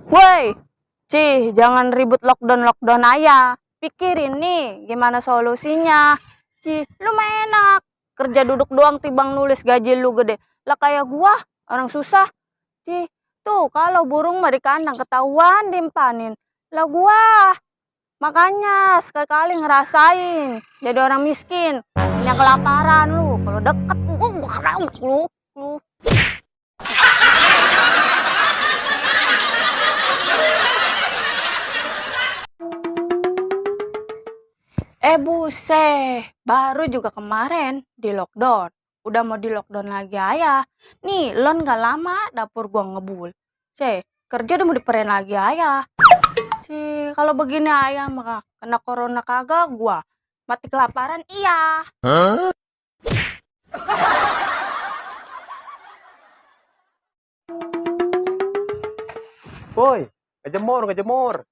Woi, jangan ribut lockdown aja. Pikirin nih gimana solusinya. Lu mah enak. Kerja duduk doang tibang nulis gaji lu gede. Lah kayak gua, orang susah. Tuh kalau burung mah di kandang ketahuan dimpanin. Lah gua, makanya sekali-kali ngerasain jadi orang miskin. Punya kelaparan lu. Kalau deket, gua kerauk lu. Buset, baru juga kemarin di lockdown. Udah mau di lockdown lagi ayah. Nih, lon gak lama dapur gua ngebul. Kerja udah mau diperin lagi ayah. Kalau begini ayah maka kena corona kagak gua. Mati kelaparan iya. Woi, ngejemur.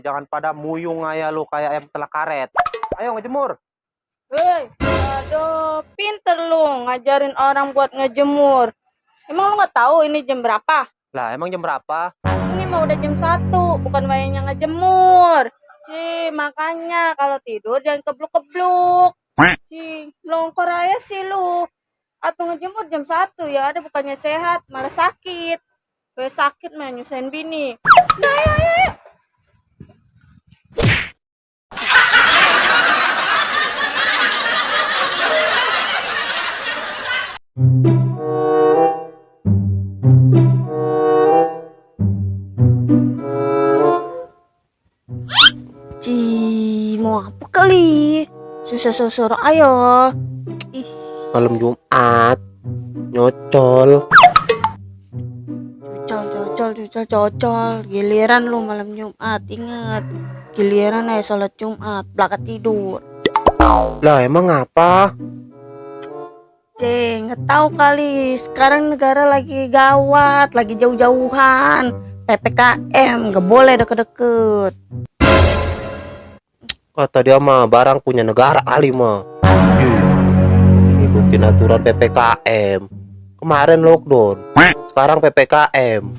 Jangan pada muyung aja lu kayak ayam telak karet. Ayo ngejemur. Hei, aduh, pinter lu ngajarin orang buat ngejemur. Emang lu nggak tahu ini jam berapa? Lah, emang jam berapa? Ini mah udah jam 1, bukan waktunya ngejemur. Makanya kalau tidur jangan kebluk-kebluk. Melongkor aja sih lu. Atau ngejemur jam 1 ya ada bukannya sehat, malah sakit. Gue sakit mah nyusahin bini. Nah, ayo. Mau apa kali? Susah sosor ayo. Malam Jumat. Nyocol. Cocol. Giliran lu malam Jumat, ingat. Giliran aja sholat Jumat, belakang tidur. Lah, emang apa? Nggak tahu kali. Sekarang negara lagi gawat, lagi jauh-jauhan. PPKM, nggak boleh deket-deket. Kata dia mah barang punya negara kali mah. Ngikutin aturan PPKM. Kemarin lockdown, sekarang PPKM.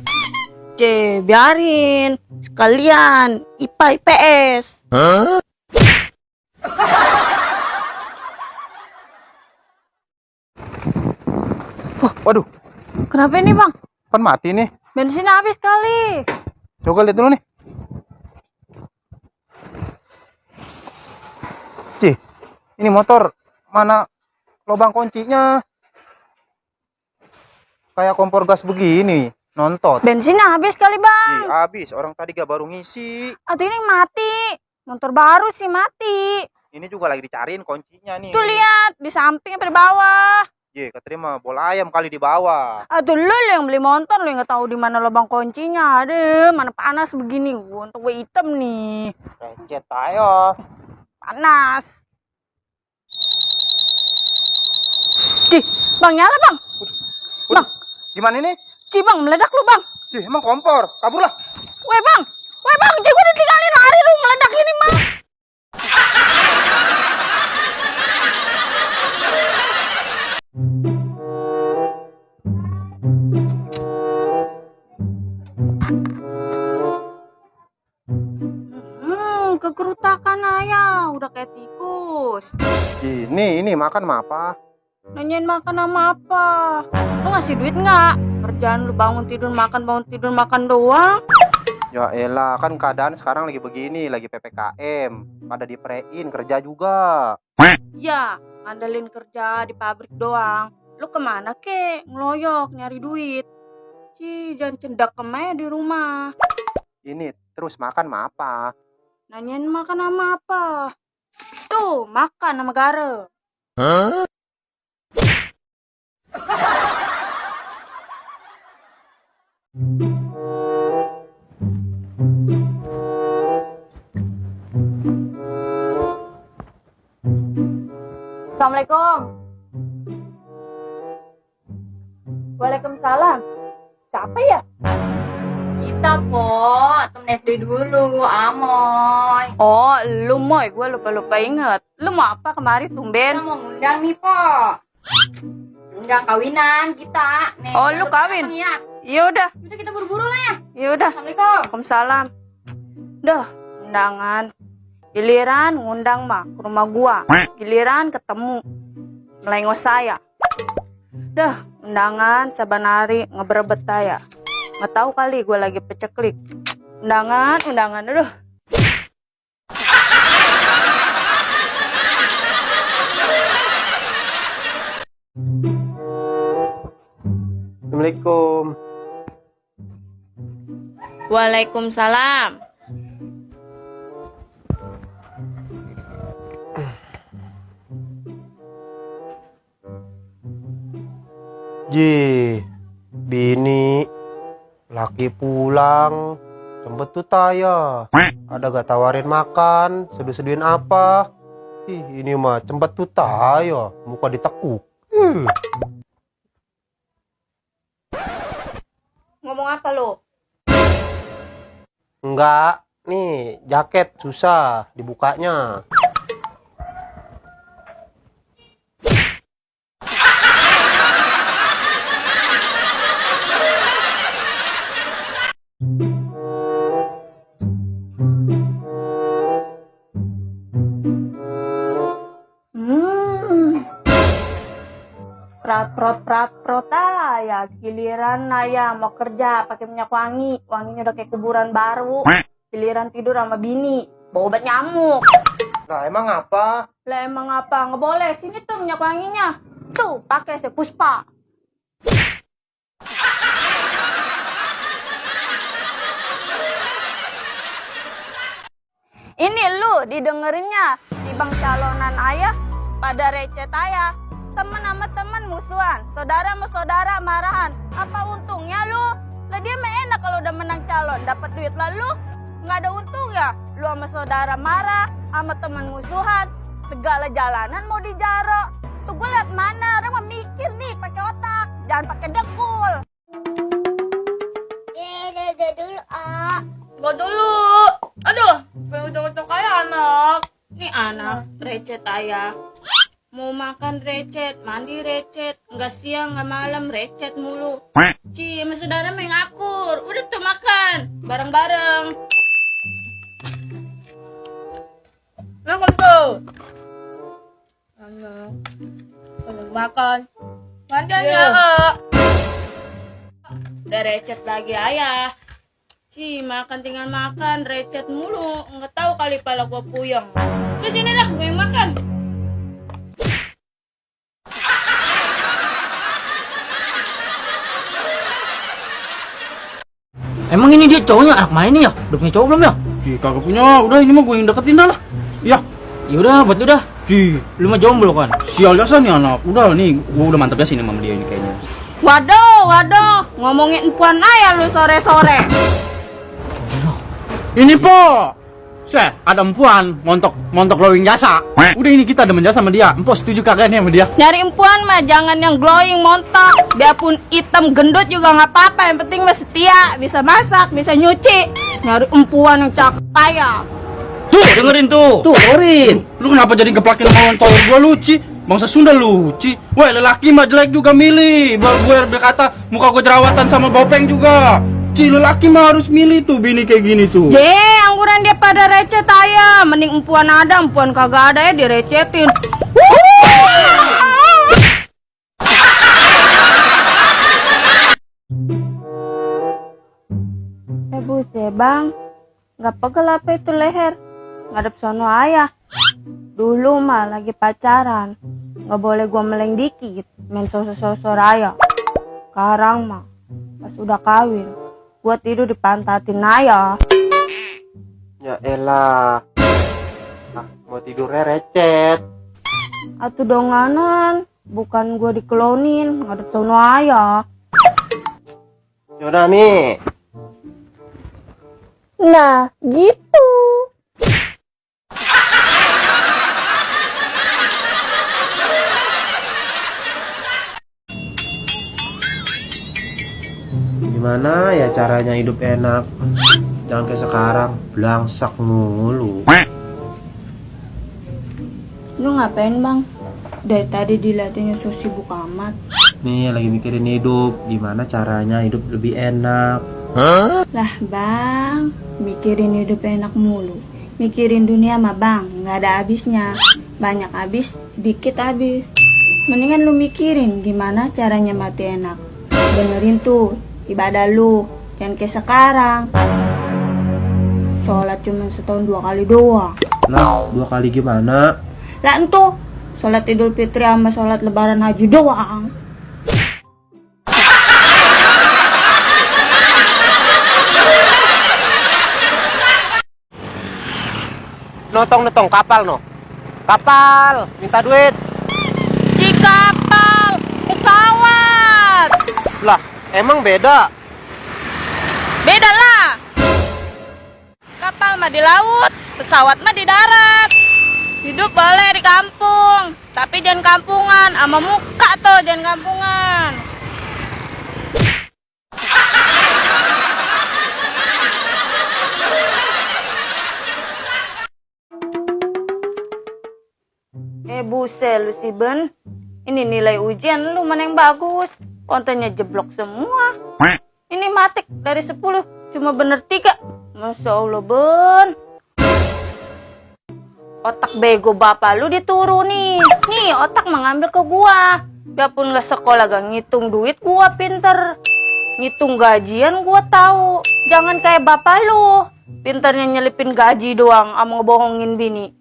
Biarin. Sekalian IPA IPS. Waduh, Kenapa ini bang? kan mati nih. Bensin habis kali. Coba lihat dulu nih. Ini motor mana lubang kuncinya? Kayak kompor gas begini, nontot. Bensin habis kali bang. Habis, orang tadi gak baru ngisi. Atau ini mati. Motor baru sih mati. Ini juga lagi dicariin kuncinya nih. Tuh lihat di samping apa di bawah. Keterima bola ayam kali di bawah. Aduh lu yang beli motor lu nggak tahu di mana lubang kuncinya. Aduh, mana panas begini. Untuk gue hitam nih. Pencet ayo. Panas. Bang nyala bang. Bang, gimana ini? Bang meledak lu bang. Emang kompor, kabur lah. Weh bang, gue ditinggalin lari lu meledak ini mah. Kegerutakan ayah, udah kayak tikus. Ini makan mah apa? Nanyain makan sama apa? Lu ngasih duit nggak? Kerjaan lu bangun tidur makan doang. Ya elah, kan keadaan sekarang lagi begini, lagi PPKM. Pada diprein kerja juga. Ya, ngandelin kerja di pabrik doang. Lu kemana kek? Ngeloyok nyari duit. Jangan cendak kemana di rumah. Ini terus makan mah apa? Nanyain makan sama apa? Tuh, makan sama garam. Assalamualaikum. Waalaikumsalam. Siapa ya? Kita kok, temen SD dulu, Amoy. Oh, lu Moy, gue lupa inget. Lu mau apa kemari tumben? Kita mau ngundang nih, Po. Undang kawinan kita. Nih, Oh, lu kawin? Ya. Yaudah, Udah kita buru-buru lah ya. yaudah. Assalamualaikum. Waalaikumsalam. Dah, undangan. Giliran ngundang mah ke rumah gua. Giliran ketemu melengos saya. Dah, undangan saban hari ngeberebet saya. Nggak tahu kali gua lagi peceklik. Undangan, aduh. Assalamualaikum. Waalaikumsalam. Ji, bini, laki pulang, sempet tuh taya. Ada gak tawarin makan, seduh-seduhin apa? Ih, ini mah cempet tuh taya, muka ditekuk. Ngomong apa lo? Enggak, nih jaket susah dibukanya. Prat ya giliran Naya mau kerja pakai minyak wanginya udah kayak kuburan baru. Giliran tidur sama bini bawa obat nyamuk. Nah, emang apa? Lah emang apa? Nggak boleh. Sini tuh minyak wanginya. Tuh pakai Puspa. Ini lu didengerinnya di bang calonan ayah pada recet ayah. Temen sama temen musuhan, saudara sama saudara marahan. Apa untungnya lu? Lah dia mah enak kalau udah menang calon, dapat duit. Lalu nggak ada untung ya? Lu sama saudara marah, sama temen musuhan, segala jalanan mau dijaro. Tuh gue liat mana, orang mah mikir nih pakai otak, jangan pakai dekul. Dulu, ah. Gak dulu. Aduh, pengen kayak anak. Nih anak, recet ayah. Mau makan recet, mandi recet, nggak siang nggak malam recet mulu. Ci, sama saudara main ngakur, udah tuh makan bareng-bareng. Makan tuh. Makan. Manjan ya. Udah recet lagi ayah. Ci, makan tinggal makan, recet mulu, nggak tahu kali pala gua puyeng. Di sini dah, gue yang makan. Emang ini dia cowoknya anak main nih ya? Udah punya cowok belum ya? Kagak punya, udah ini mah gue yang deketin dah lah. Ya, Ya udah, buat udah. Lu mah jomblo kan? sial jasa nih anak. Udah nih, gue udah mantap ya sini sama dia ini kayaknya. Waduh, ngomongin empuan ayah lu sore-sore. Ini po, ada empuan montok glowing jasa. Udah ini kita ada menjasa sama dia. Empo setuju kagak nih sama dia? Nyari empuan mah jangan yang glowing montok. Biarpun hitam gendut juga nggak apa-apa. Yang penting mah setia, bisa masak, bisa nyuci. Nyari empuan yang cakep ayah. Tuh, dengerin tuh. Tuh, dengerin. Lu kenapa jadi keplakin sama tower gua luci? Bangsa Sunda luci. Woi, lelaki mah jelek juga milih. Baru gue berkata muka gue jerawatan sama bopeng juga. Lelaki mah harus milih tuh bini kayak gini tuh. Angguran dia pada recet ayah. Mending empuan ada, empuan kagak ada ya direcetin. Buset bang, nggak pegel apa itu leher? Ngadep sono ayah. Dulu mah lagi pacaran, nggak boleh gua meleng dikit, main sosok-sosok raya. Sekarang mah pas udah kawin, gua tidur dipantatin ayah. Ya elah. Ah, mau tidurnya recet. Atuh donganan, bukan gua dikelonin, ngadep sono ayah. Yaudah nih. Nah, gitu. Gimana ya caranya hidup enak? Jangan kayak sekarang, belangsak mulu. Lu ngapain bang? Dari tadi dilihatinnya so sibuk amat. nih, lagi mikirin hidup. Gimana caranya hidup lebih enak. Lah bang, mikirin hidup enak mulu. Mikirin dunia mah bang, nggak ada habisnya. Banyak habis, dikit habis. Mendingan lu mikirin gimana caranya mati enak. Benerin tuh ibadah lu, jangan kayak sekarang. Sholat cuma setahun 2 kali doang. Lah, 2 kali gimana? Lah entuh, sholat Idul Fitri sama sholat Lebaran Haji doang. Notong kapal no. Kapal, minta duit. Kapal, pesawat. Lah, emang beda? Beda lah. Kapal mah di laut, pesawat mah di darat. Hidup boleh di kampung, tapi jangan kampungan, sama muka tuh jangan kampungan. Buset lu si Ben. Ini nilai ujian lu mana yang bagus? Kontennya jeblok semua. Ini matik dari 10 cuma bener 3. Masya Allah Ben. Otak bego bapak lu diturunin. Nih otak mengambil ke gua. Biarpun gak sekolah gak ngitung duit, gua pinter. Ngitung gajian gua tahu. Jangan kayak bapak lu, pinternya nyelipin gaji doang sama ngebohongin bini.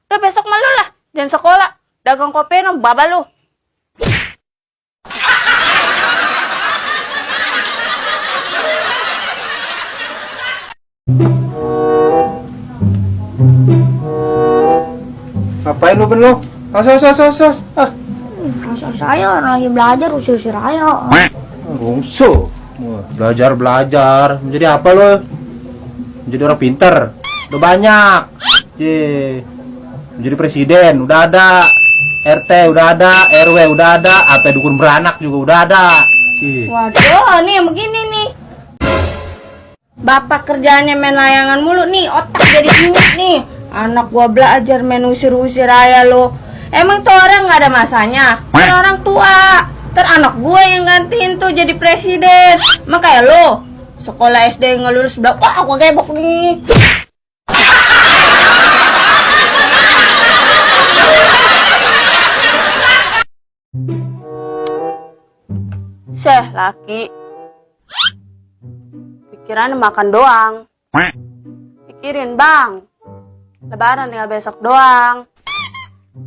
Udah besok malu lah, jangan sekolah. Dagang kopi no baba lu. Ngapain lu Ben lu? As. Ah, Masa saya orang lagi belajar usir-usir aja. bungsu. Belajar. Menjadi apa lo? Menjadi orang pinter. Udah banyak. Menjadi presiden udah ada, RT udah ada, RW udah ada, apa dukun beranak juga udah ada. Waduh, nih begini nih. Bapak kerjaannya main layangan mulu nih, otak jadi inget nih. Anak gua belajar main usir-usir aja lo. Emang tuh orang nggak ada masanya? Kan orang tua. Anak gua yang gantiin tuh jadi presiden. Makanya lo sekolah SD ngelulus udah, wah gua gebok nih. Laki pikiran makan doang. Pikirin bang, Lebaran tinggal besok doang.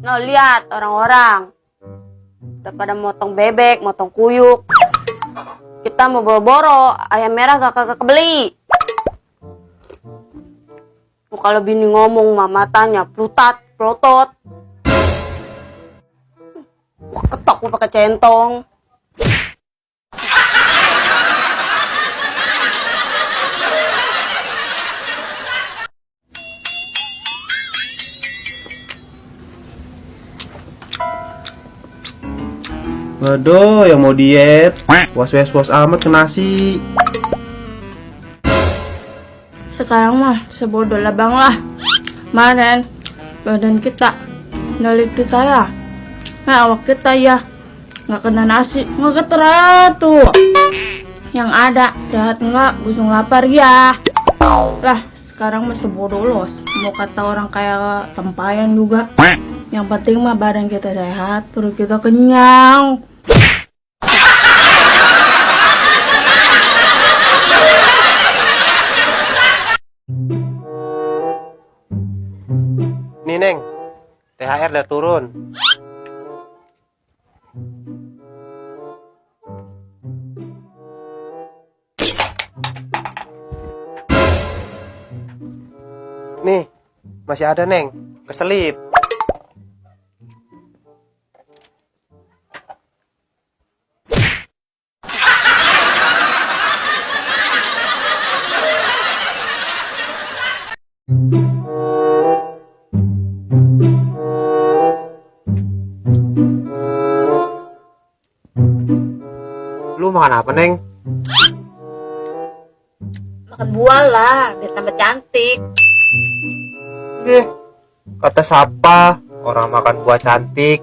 No lihat orang-orang udah pada motong bebek, motong kuyuk. Kita mau boro-boro ayam merah gak kakak beli. Kalau bini ngomong mah matanya plotot. Wah, ketok lu pakai centong. Waduh, yang mau diet, was amat ke nasi. Sekarang mah sebodoh labang lah. Kemarin badan kita, nyali kita ya, awak kita ya, nggak kena nasi, nggak keteratur. Yang ada sehat nggak, busung lapar ya. Lah sekarang mah sebodoh los. Mau kata orang kayak tempayan juga. Yang penting mah badan kita sehat, perut kita kenyang. Nih Neng, THR udah turun. Nih, masih ada Neng, keselip. Lu makan apa Neng? Makan buah lah, biar tambah cantik. Kata siapa? Orang makan buah cantik.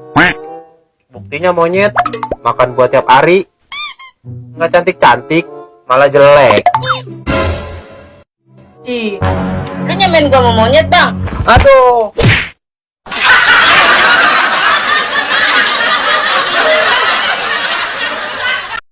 Buktinya monyet makan buah tiap hari. Nggak cantik-cantik, malah jelek. Ci, lu nyamain gua sama monyet, Bang? Aduh,